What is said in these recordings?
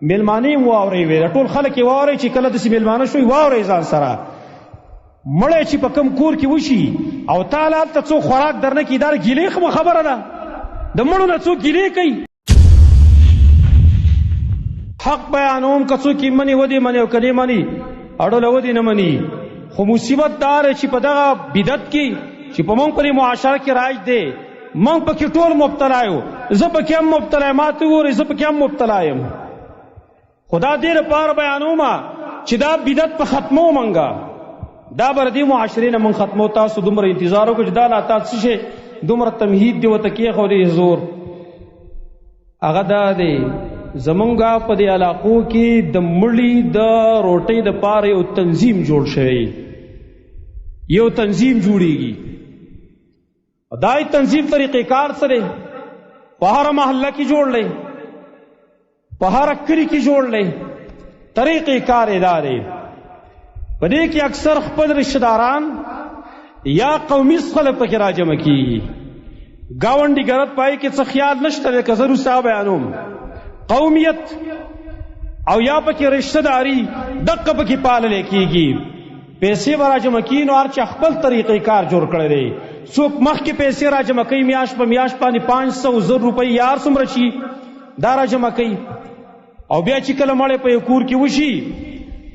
میلمانه هم واورئ، وی ټول خلک یې واورئ چې کله داسې میلمانه شوي واورئ ځان سره. مړی چې په کم کور کې وشي او تا له هلته څوک خوراک درنه کړي، دا د ګیلې خبره ده. د مړو نه څوک ګیلې کوي؟ حق بیانوم که څوک یې مني ودې مني او که نه مني اړو له ودې نه مني. خو مصیبت دا دی چې په دغه بدعت کې چې په موږ پرې معاشره کې رایج دی، موږ پکې ټول مبتلا یو. زه پکې هم مبتلا یم، ما ته وګورئ، زه پکې هم مبتلا یم. خو دا دې لپاره بیانوم چې دا بدعت په ختمو منګه دا بر دې معاشرې نه مونږ ختمو. تاسو دومره انتظار وکړئ چې دا لا تاسو څه شی دومره تمهید دی ورته کېښودی زور. هغه دا دی زمونږه په دې علاقو کې د مړي د روټۍ د پاره یو تنظیم جوړ شوی، یو تنظیم جوړیږي. دای تنظیم طریقې کار سره په هر محله کې جوړ لې، په هر کلی کې جوړ لې. طریقې کار ادارې په دې کې اکثر خپل رشتہ داران یا قومي خلک پکې راجمع کیږي. گاونډي ګرد پای کې څه خیال نشته، لکه زه روستا بیانوم قومیت او یا پکې رشتہ داری دقه پکې پالل کیږي. پیسې به راجمع کیږي، نو هر چا خپل طریقې کار جوړ کړی دی. څوک مخکې پیسې راجمع کوي، میاشت په میاشت باندې 500 زر روپۍ یا هر څومره شي دا راجمع کوي، او بیا چې کله مړی په یو کور کې وشي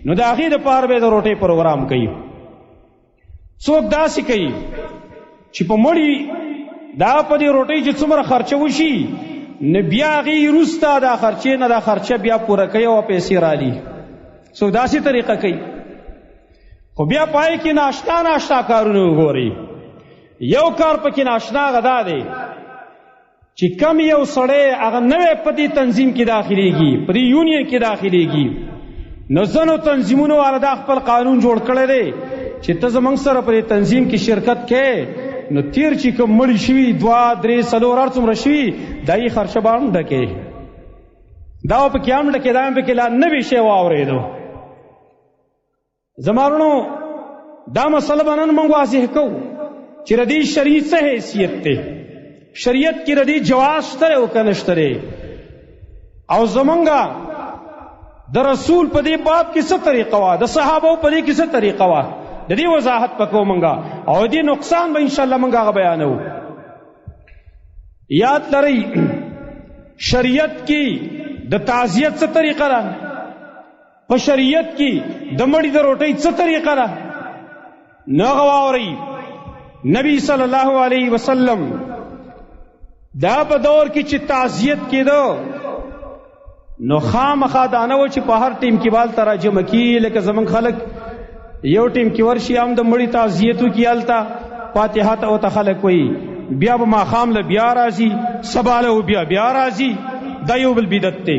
نو د هغې دپاره به د روټۍ پروګرام کوي. څوک داسې کوي چې په مړي دا په دې روټۍ چې څومره خرچه وشي نو بیا هغې وروسته دا خرچې نه دا خرچه بیا پوره کوي او پیسې رالي. څوک داسې طریقه کوي. خو بیا پای کې ناشنا ناشنا کارونه وګورئ. یو کار پکې ناشنا هغه دا دی چې کم یو سړی هغه نوی په دې تنظیم کې داخليږي، په دې یونین کې داخليږي، نو ځینو تنظیمونو والا دا خپل قانون جوړ کړی دی چې ته زمونږ سره په دې تنظیم کې شرکت کې، نو تیر چې کوم مړي شوي 2 3 4 هر څومره شوي دا یې خرچه به هم ډکې، دا پکې هم ډکې، دا هم پکې لا نوی شی واورېدو. زما وروڼو دا مسله به نن موږ واضح کوو چې د دې شریعت څه حیثیت دی، شریعت کې د دې جواز شته او که نشته دی، او زمونږه د رسول په دې باب کې څه طریقه وه، د صحابو په دې کې څه طریقه وه، د دې وضاحت به کوو موږ، او دې نقصان به انشاءالله موږ هغه بیانوو. یاد لرئ شریعت کې د تعزیت څه طریقه ده، په شریعت کې د مړي د روټۍ څه طریقه ده. نو هغه واورئ، نبی صلی الله علیه وسلم دا په دور کې چې تعزیت کېده نو خامخا دا نه و چې په هر ټیم کې بال ته راجمع کیږي، لکه زمونږ خلک یو ټیم کې ورشي هم د مړي تعزیت وکړي، هلته فاتحه ته ورته خلک وایي، بیا به ماښام له بیا راځي، سبا له بیا بیا راځي. دا یو بل بدعت دی.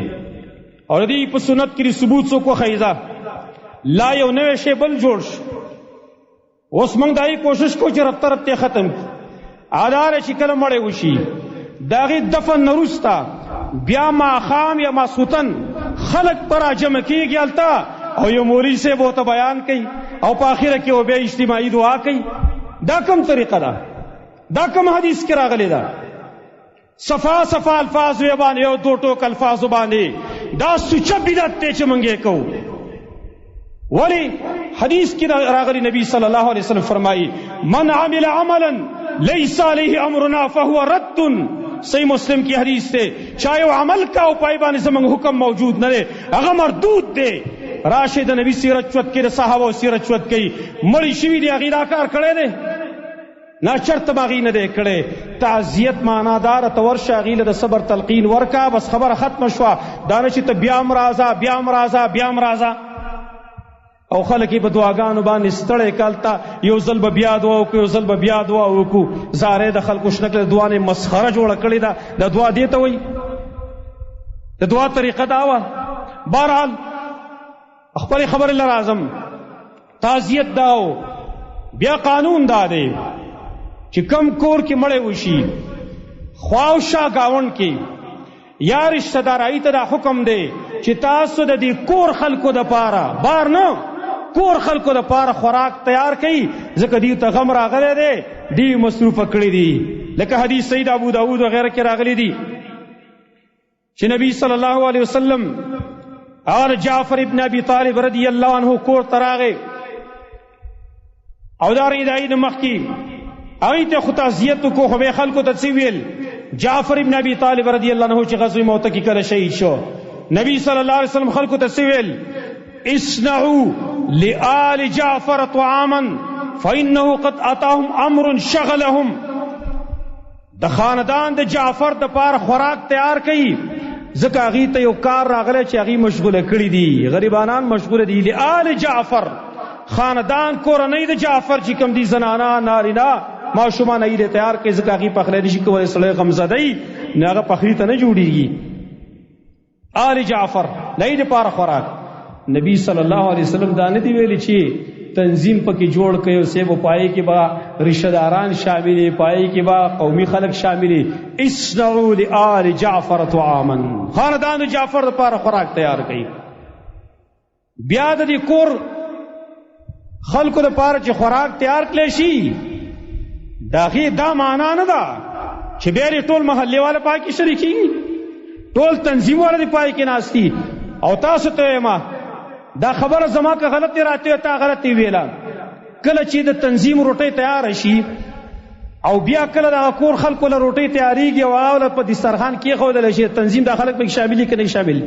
او دې په سنت کې ثبوت څوک وښیي لا یو نوی شی بل جوړ شو. اوس موږ دای کوشش کو چې رفته رفته ختم کړو. ادار چې کله مړی وشي د هغې دفن نه وروسته بیا ماښام یا ماسخوتن خلک پر راجمع کېږي هلته، او یو مولوي صاحب ورته بیان کوي، او په اخره کې بیا اجتماعي دعا کوي. دا کوم طریقه ده؟ دا کوم حدیث کې راغلی ده؟ صفا صفا الفاظ یې باندې یو دوه ټوک الفاظ باندې دا سوچه بدعت دی چې مونږ یې کوو. ولی حدیث کې راغلی نبی صلی الله علیه وسلم فرمایي من عمل عملا ليس عليه امرنا فهو رد. صحیح مسلم کې حدیث دی، چا یو عمل کا او پای باندې زمونږ حکم موجود نه دی هغه مردود دی. راشه د نبی سیرت چوت کې، د صحابه سیرت چوت کې مړي شوي دي، هغې دا کار کړی دی نه، چرته باغی نه دی کړی. تعزیت معنا دار ته ورشه، هغې له د صبر تلقین ورکا، بس خبره ختمه شوه. دا نه چې ته بیا هم راځه، بیا هم راځه، بیا هم راځه، او خلک یې په دعاګانو باندې ستړی کالته، یو ځل به بیا دعا وکړو، یو ځل به بیا دعا وکړو. زارې د خلکو شنه کړې، دعا نه مسخره جوړه کړې ده. د دعا دې ته وایي، د دعا طریقه دا وه. بهرحال خپلې خبرې له راځم. تعزیت داو بیا قانون دا دی چې کم کور کې مړی وشي، خواوشا گاونډ کې یا رشتہ دارای ته دا حکم دی چې تاسو د دې کور خلکو د پاره بار نه، کور خلکو د پاره خوراک تیار کړئ، ځکه دیو ته غم راغلی دی، دی مصروف کړی دی. لکه حدیث سید ابو داود وغیرہ کې راغلی دی چې نبی صلی الله علیه وسلم هغه جعفر ابن ابي طالب رضی الله عنه کور ته راغی او دا رنګ د هغې نه مخکې هغوی ته خو تعزیت وکړو، خو بیا خلکو ته څه ویل؟ جعفر ابن ابي طالب رضی الله عنه چې غزوه موته کې کله شهید شو، نبی صلی الله علیه وسلم خلکو ته څه ویل؟ اصنعوا لآل جعفر طعاما فإنه قد أتاهم أمر شغلهم. د خاندان د جعفر د پاره خوراک تیار کړي، ځکه هغې ته یو کار راغلی چې هغې مشغوله کړي دي، غریبانان مشغوله دي. لآل جعفر، خاندان کورنۍ د جعفر چې کوم دي، زنانه نارینه ماشومان، هغې دې تیار کړي، ځکه هغې پخلی نشي کولی، سړی غمزده وي نو هغه پخلي ته نه جوړېږي. آل جعفر لای د پاره خوراک. نبی صلی الله علیه وسلم دا نه دی ویلی چې تنظیم پکې جوړ کړي او سیب پای کې با رشتہ داران شامل، پای کې با قومي خلک شامل. اصنعوا لآل جعفر طعاما، خاندان جعفر د پاره خوراک تیار کړي. بیا د دې کور خلکو د پاره چې خوراک تیار کړي شي، دا غي دا معنا نه ده چې بیا ټول محلې والا پای کې شریکي، ټول تنظیم والا دی پای کې ناشتي. او تاسو ته ما دا خبره زما که غلط راته تا غلط ویلا، کله چې د تنظیم روټۍ تیار شي او بیا کله د کور خلکو له روټۍ تیاریږي او هغه په دسترخوان کې خو شي، تنظیم د خلک پکې شاملي کنه؟ شامل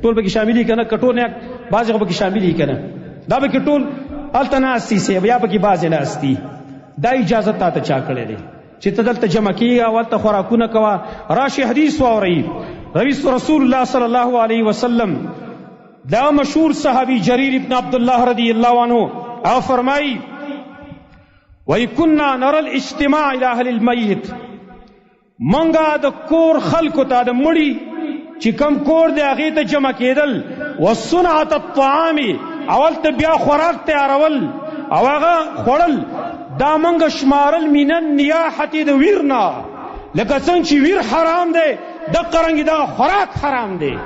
ټول پکې شاملي کنه؟ کټو نه بعضې خو پکې شاملي کنه؟ دا پکې ټول هلته ناستي سي، بیا پکې بعضې ناستي. دا اجازه تا ته چا کړې دی چې ته دلته جمع کیږه او هلته خوراکونه کوه؟ راشي حدیث واورئ. رسول الله صلی الله علیه وسلم، دا مشهور صحابي جریر ابن عبد الله رضی الله عنه او فرمایي، وای كنا نرى الاجتماع الى اهل الميت، منګه د کور خلکو ته د مړي چې کم کور دی هغې ته جمع کېدل، وصنعة الطعام، اول ته بیا خوراک تیارول او هغه خوړل، دا منګه شمارل من النیاحة د ویر نه، لکه څنګه چې ویر حرام دی دقه رنګ دا خوراک حرام دی.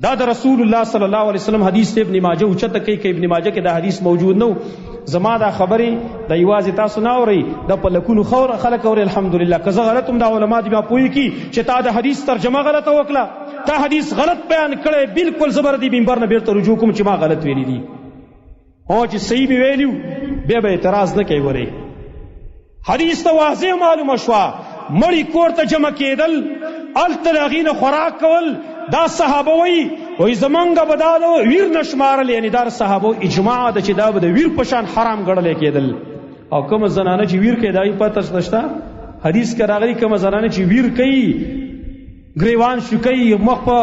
دا د رسول الله صلی الله علیه وسلم حدیث ابن ماجه اوچته کوي، کې ابن ماجه کې دا حدیث موجود نو. زما دا خبرې د یوازې تاسو نه اورئ، د په لکونو خور خلک اوري. الحمدلله که زه غلط هم، دا علما دې بیا پوه کړي چې تا د حدیث ترجمه غلطه وکړه، تا حدیث غلط بیان کړی. بالکل زبر دې منبر نه بیرته رجوع کوم چې ما غلط ویلي دي، او چې صحیح مې ویلي بیا به اعتراض نه کوي. ګورئ حدیث ته واضح معلومه شوه، مړي کور ته جمع کېدل، هلته د هغې نه خوراک کول، دا صحابه وایي، وایي زمونږ به دا د ویر نه شمارل، یعنې دا د صحابو اجماع ده چې دا به د ویر په شان حرام ګڼلی کېدل. او کومه زنانه چې ویر کوي، د هغې پته نشته، حدیث کې راغلي کومه زنانه چې ویر کوي، ګریوان شوکوي، مخ په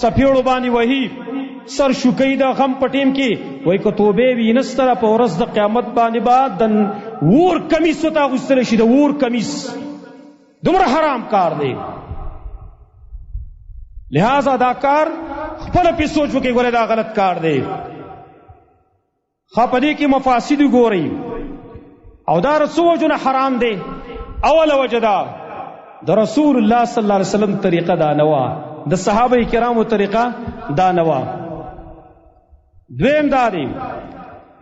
څپېړو باندې وهي، سر شوکوي د غم په ټیم کې، وایي که توبې وینستله په ورځ د قیامت باندې به د ور کمیس ورته اغوستلی شي، د ور کمیس. دومره حرام کار دی. لہذا دا کار خپله پې سوچ وکړئ، ګورئ دا غلط کار دی. ښه په دې کې مفاسد وګورئ او دا څو وجونه حرام دی. اوله وجه دا د رسول الله صلی الله علیه وسلم طریقه دا نه وه، د صحابه کرامو طریقه دا نه وه. دویم دا دی،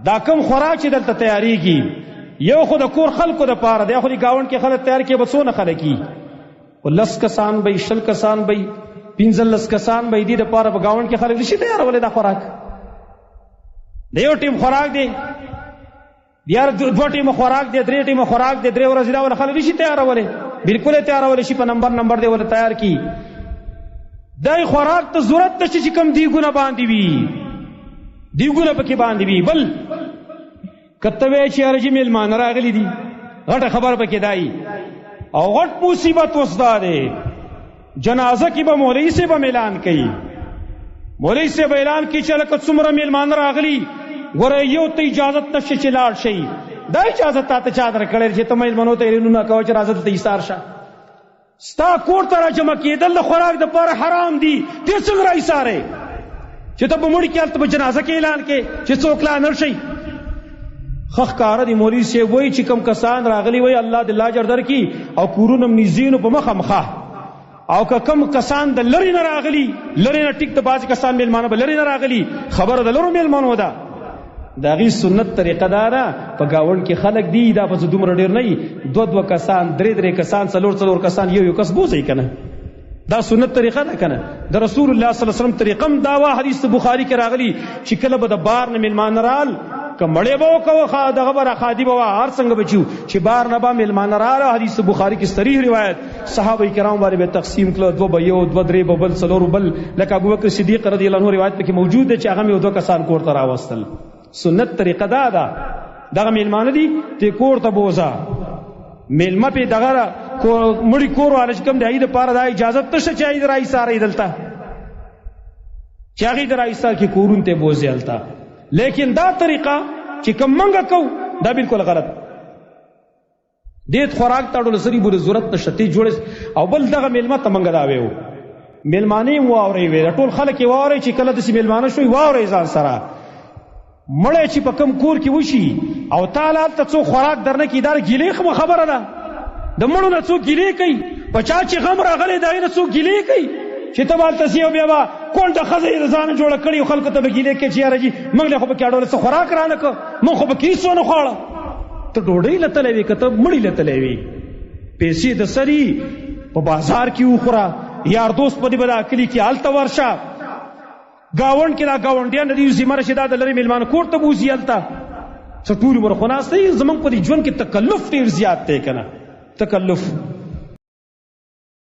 دا کم خوراک چې دلته تیاریږي، یو خو د کور خلکو د پاره دی، خو د گاونډ کې خلک تیار کې به څونه خلک وي؟ لس کسان به، 20 کسان به، 15 کسان به دي، د پاره په گاونډ کې خلک نشي تیارولې. دا خوراک د یو ټیم خوراک دی، یار دوه ټیم خوراک دی، درې ټیم خوراک دی، درې ورځې دا ول خلک نشي تیارولې، بالکل تیارولې شي، په نمبر نمبر دی ول تیار کی. دای خوراک ته ضرورت نشي چې کم دیګونه باندې وي، دیګونه پکې باندې وي. بل کته وی چې ارجی میلمان راغلي دي، غټه خبر پکې دای او غټ مصیبت اوس دا دی، جنازه کې به مولوي صاحب اعلان کوي، مولوي صاحب اعلان کوي چې لکه څومره میلمان راغلي، ګوره یو ته اجازت نشي چې لاړ شي. دا اجازه تا ته چا درکړې چې ته میلمنو ته اعلانونه کوه چې راځه دلته ایثار شه؟ ستا کور ته راجمع کېدل د خوراک دپاره حرام دي، ته څنګه را ایثارې چې ته په مړي کې هلته په جنازه کې اعلان کې چې څوک لا نه شي؟ ښه ښکاره دي. مولوي صاحب وایي چې کوم کسان راغلي وایي الله دې الله اجر درکړي او کورونه هم نږدې نو په مخه مخه، او که کوم کسان د لرې نه راغلي، لرې نه ټیک د بعضې کسان میلمانه به لرې نه راغلي، خبره د لرو میلمنو ده، د هغې سنت طریقه دا ده، په ګاونډ کې خلک دي، دا به څه دومره ډېر نه وي، دوه دوه کسان، درې درې کسان، څلور څلور کسان، یو یو کس بوځئ که نه. دا سنت طریقه ده کنه؟ د رسول الله صلی الله علیه وسلم طریقه هم دا وا، حدیث بخاری کې راغلی چې کله به د بار نه میلمان رال، کمړې به وکاو، دغه به خادي به هر څنګه بچو چې بار نه به میلمان رال. حدیث بخاری کې صریح روایت، صحابه کرام باندې به تقسیم کړو، دوه به یو، دوه درې به بل، څلور بل. لکه ابو بکر صدیق رضی الله عنه روایت پکې موجود دی چې هغه یو دوه کسان کور ته راوستل. سنت طریقه دا ده، دغه میلمانه دي ته کور ته بوزا میلمه په دغه مړی کور والا چې کوم دی د پاره دا اجازه ته چې ای درای ساره دلته چې هغه درای سار کې کورون ته بوزي التا. لیکن دا طریقه چې کوم منګه کو دا بالکل غلط دیت خوراک تاړو لسری بوله ضرورت نشته جوړ. او بل دغه میلمه ته منګه دا ویو، میلمانه واوري وی، ټول خلک واوري چې کله د میلمانه شوی واوري ځان سره، مړی چې په کم کور کې وشي او تعالی ته څو خوراک درنه کې دار ګیلې خو خبره ده. د مړو نه څو ګیلې کوي؟ په چا چې غم راغلی دا نه څو ګیلې کوي چې ته بالته سی او بیا با کول د خزې د ځان جوړ کړي خلکو ته به ګیلې کوي چې یاره جی موږ له خو به کاډول څه خوراک رانه کو، موږ خو به کیسو نه خواړه. ته ډوډۍ لتلې وي کته مړی لتلې وي، پیسې د سری په بازار کې وخوره، یار دوست په دې بلا کلی کې حالت ورشه، گاوند کې دا گاونډیان د دې ذمہ راشي، دا د لری میلمان کور ته بوزي الته. څه ټول عمر خو ناست دی. زمونږ په دې ژوند کې تکلف ډیر زیات دی کنه، تکلف.